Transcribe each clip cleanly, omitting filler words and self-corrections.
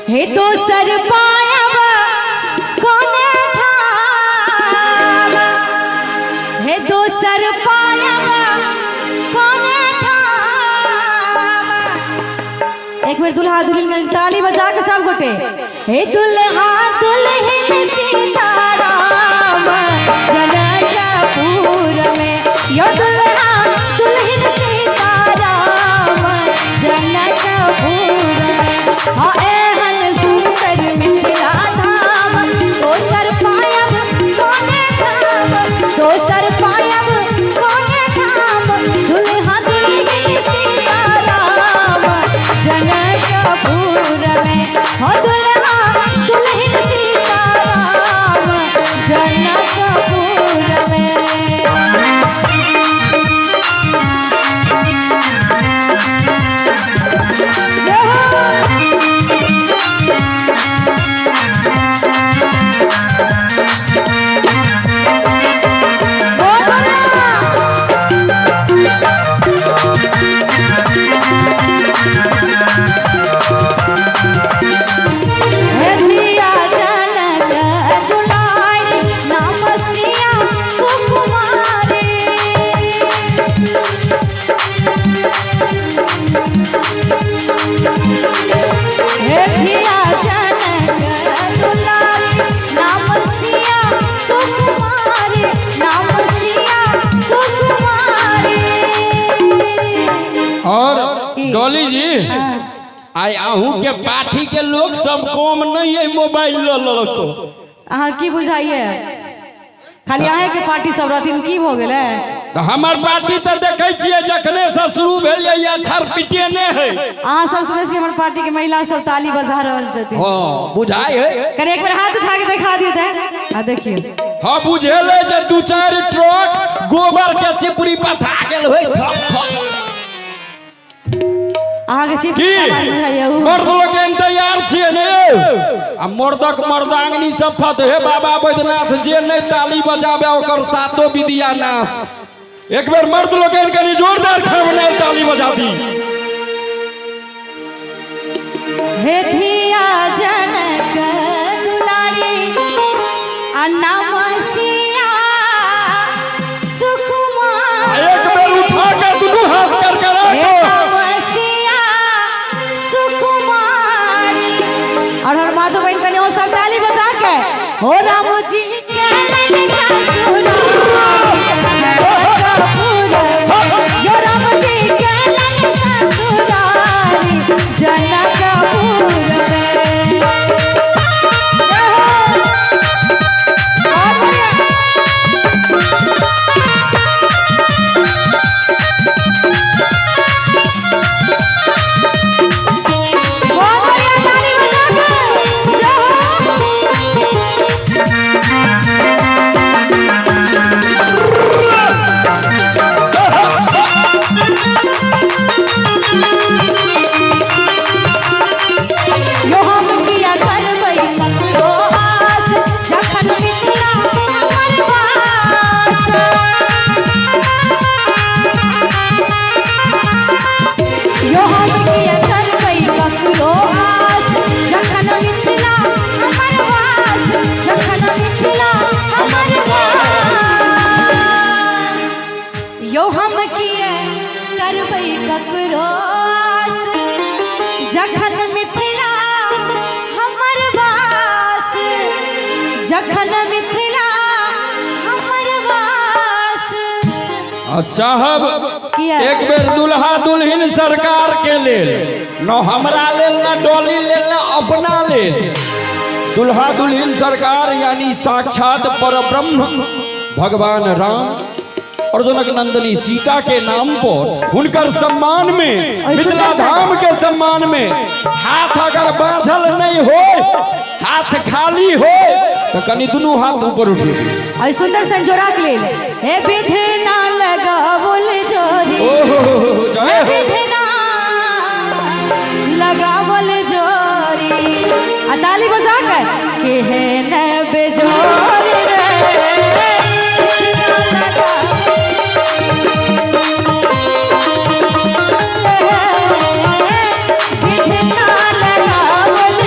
हे दोसर पायब कोने ठाम, हे दोसर पायब कोने ठाम। एक बेर दुल्हा दुल्हन में ताली बजा के सब गोटे, हे दुल्हा दुल्हन सीताराम जनकपुर में, यो दुल्हा दुल्हन सीताराम जनकपुर में। हाँ एहन सुंदर मिथिला धाम, दोसर पायब कोने धाम, दोसर पायब कोने धाम, दुल्हा दुल्हन सीताराम जनकपुर में, हो दुल्हा दुल्हन सीताराम जनकपुर में। जय हो। बहुत बढ़िया। हे धिया जनक दुलारी, नाम सिया सुकुमारी। हे धिया जनक दुलारी, नाम सिया सुकुमारी, नाम सिया सुकुमारी। और की? डॉली जी, हाँ। आइ अहूँ के पार्टी के लोग सब कम नहीं है मोबाइल ल ल को। अहाँ की बुझाइए, खाली अहें के पार्टी सब रहथिन, की भऽ गेलै? तऽ हमर पार्टी तऽ देखै छियै जखने से शुरू भेल ये अक्षर पिटेने है। अहाँ सबसँ बेसी हमर पार्टी के महिला सब ताली बजा रहल छथिन। हाँ बुझाइ है। कनि एक बेर हाथ उठा के देखा दियौ तऽ, आ देखियौ। हाँ बुझेले जे दू चारि ट्रक गोबर के चिपरी पथा गेल होय थप थप। अहाँके चिप की बुझाइए उ। मर्द लोकनि तैयार छियै ने यौ? आ मर्दक मर्दांगनी सब फत हे बाबा बैद्यनाथ, जे नहि ताली बजाबे ओकर सातो विद्या नाश। एक बेर मर्द लोकनि कनि जोरदार खड़बड़ायल ताली बजा दी। हे धिया जनक दुलारी, आ नाम सिया सुकुमार। आ एक बेर उठा के दुनू हाथ कर कर हे नाम सिया सुकुमारी। और हमर माधु बहन कनि ओ सब ताली बजा के, हो राम जी के लग ससुरारी जनकपुर, यो राम जी के लग ससुरारी जनकपुर में। जय हो। बहुत बढ़िया। बहुत बढ़िया, ताली बजा के। जय हो। यो हम किया करबै ककरो आस, जखन मिथिला हमर वास। यो हम किया करबै ककरो आस, जखन मिथिला हमर वास, जखन मिथिला हमर वास। यो हम किया करबै ककरो आस, जखन मिथिला हमर वास, जखन मिथिला हमर वास। आ चाहब किया? एक बेर दुल्हा दुल्हन सरकार के लेल, न हमरा लेल, न डॉली लेल, न अपना लेल, दुल्हा दुल्हन सरकार यानी साक्षात परब्रह्म भगवान राम और जनक नंदनी सीता के नाम पर हुनकर सम्मान में, मिथिला धाम के सम्मान में, हाथ अगर बाझल नहीं हो, हाथ खाली हो, तो कनि दुनू हाथ ऊपर उठे। और सुंदर संजोरा के लेल, हे विधि ना लगावल जोरी, ओहो जय हो। विधि ना लगावल जोरी। आ ताली बजा के, के न बेजोरी रे, विधि ना लगावल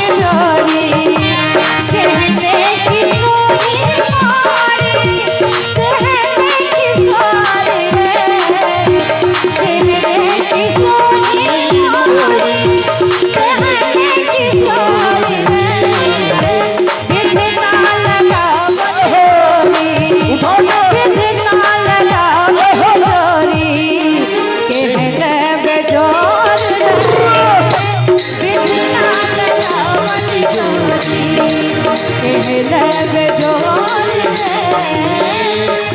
केहन बेजोड़ रे,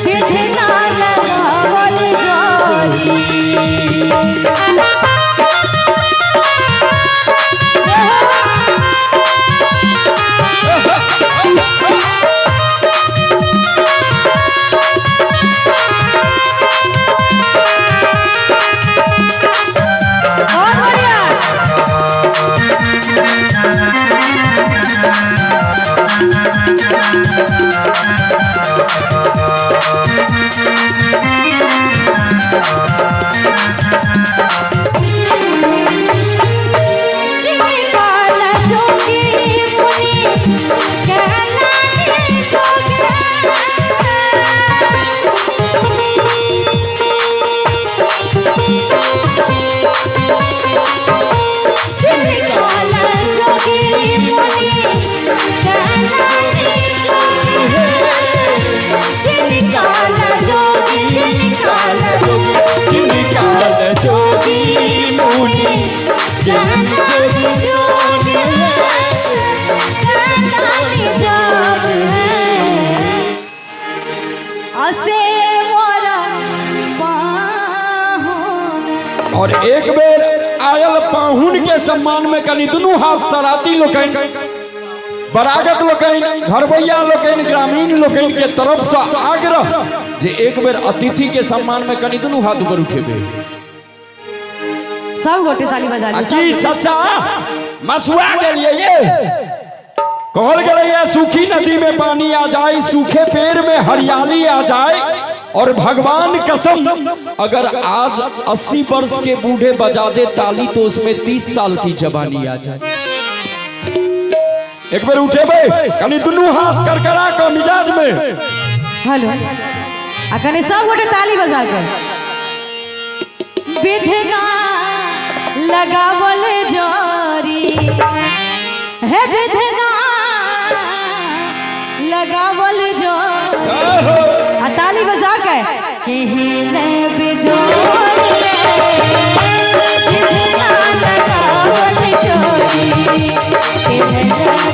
विधना लगावल जोरी। बहुत बढ़िया। चिनकाल जोगी मुनि कैलानी जोगे। चिनकाल जोगी मुनि कैलानी जोगे। चिनकाल जोगी, चिनकाल चिनकाल जोगी मुनि कैलानी जोगे, कैलानी जोगे। असे मोरा पाहुन। और एक बेर आयल पाहुन के सम्मान में कनि दुनू हाथ सराती लोकनि, बरागत लोकनि, घरबैया लोकनि, ग्रामीण लोकनि के तरफ से आग्रह जे एक बेर अतिथि के सम्मान में कनि दुनू हाथ ऊपर उठेबे। सब गोटे ताली बजा आ लियौ। की चाचा मसुआ गेलियै ये? कहल गेलैया सूखी नदी में पानी आ जाए, सूखे पेड़ में हरियाली आ जाए, और भगवान कसम अगर आज 80 वर्ष के बूढ़े बजा दे ताली तो उसमें 30 साल की जवानी आ जाए। एक बेर उठेबे कनि दुनू हाथ करकरा के मिजाज में। हेलो, आ कनि सब गोटे ताली बजा के। विधना लगावल जोरी हे, विधना लगावल जोरी। आ ताली बजा के केहन बेजोड़ रे, विधना लगावल जोरी। केहन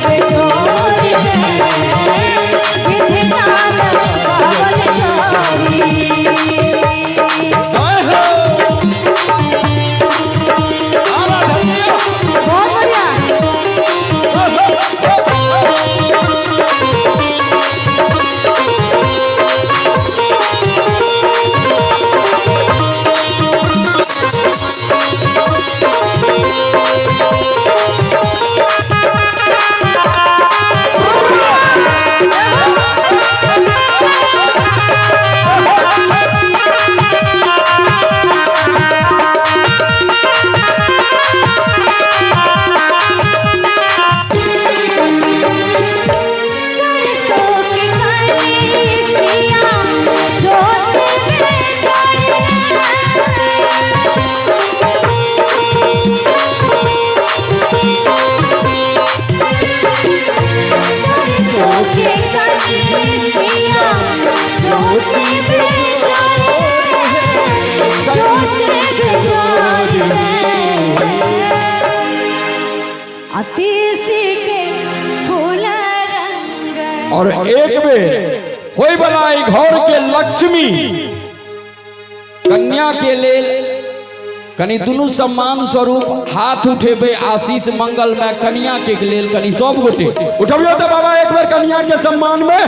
बेजोड़ रे, विधना लगावल जोरी। बहुत बढ़िया। सरसों के काली सिया जोत में सरसों के काली सिया जोत में जोत में अतिशी के फूल रंग। और एक बेर होय वाला ई घर के लक्ष्मी कन्या के लेल कनि दुनू सम्मान स्वरूप हाथ उठेबे आशीष मंगल में कन्या के लेल। कनि सब गोटे उठबियो तो बाबा एक बेर कन्या के सम्मान में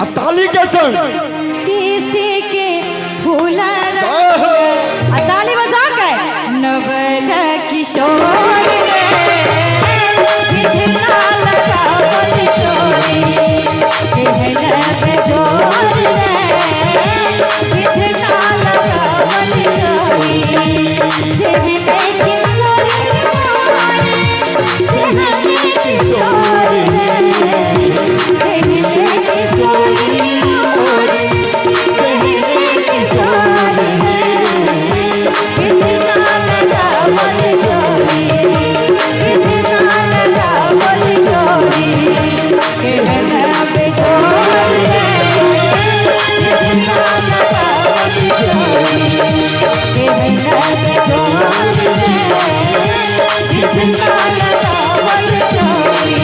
आ ताली के संग। तीसी के फूल रंग। आ ताली बजा के नवल किशोर रे, विधना लगावल चोरी। केहन बेजोड़ रे, विधना लगावल चोरी। जेहने किशोर मोरे, जेहने किशोर रे, जेहने किशोर मोरे, जेहने किशोर रे, विधना लगावल चोरी। विधना लगावल चोरी। केहन बेजोड़ रे, विधना लगावल चोरी। केहन बेजोड़ रे, विधना लगावल चोरी।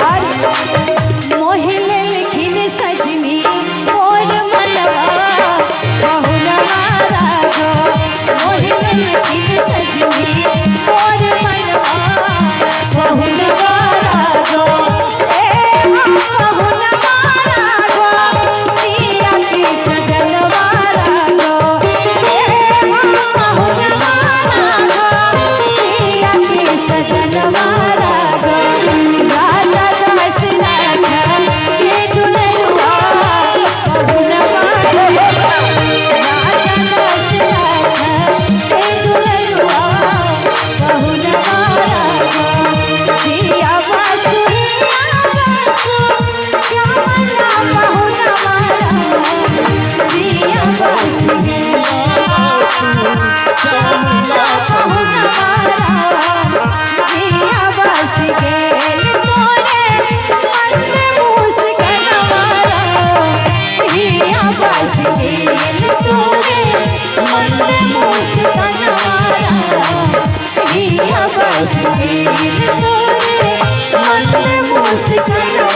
और पिया बस गेल तोरे मन में मुस्कनवा।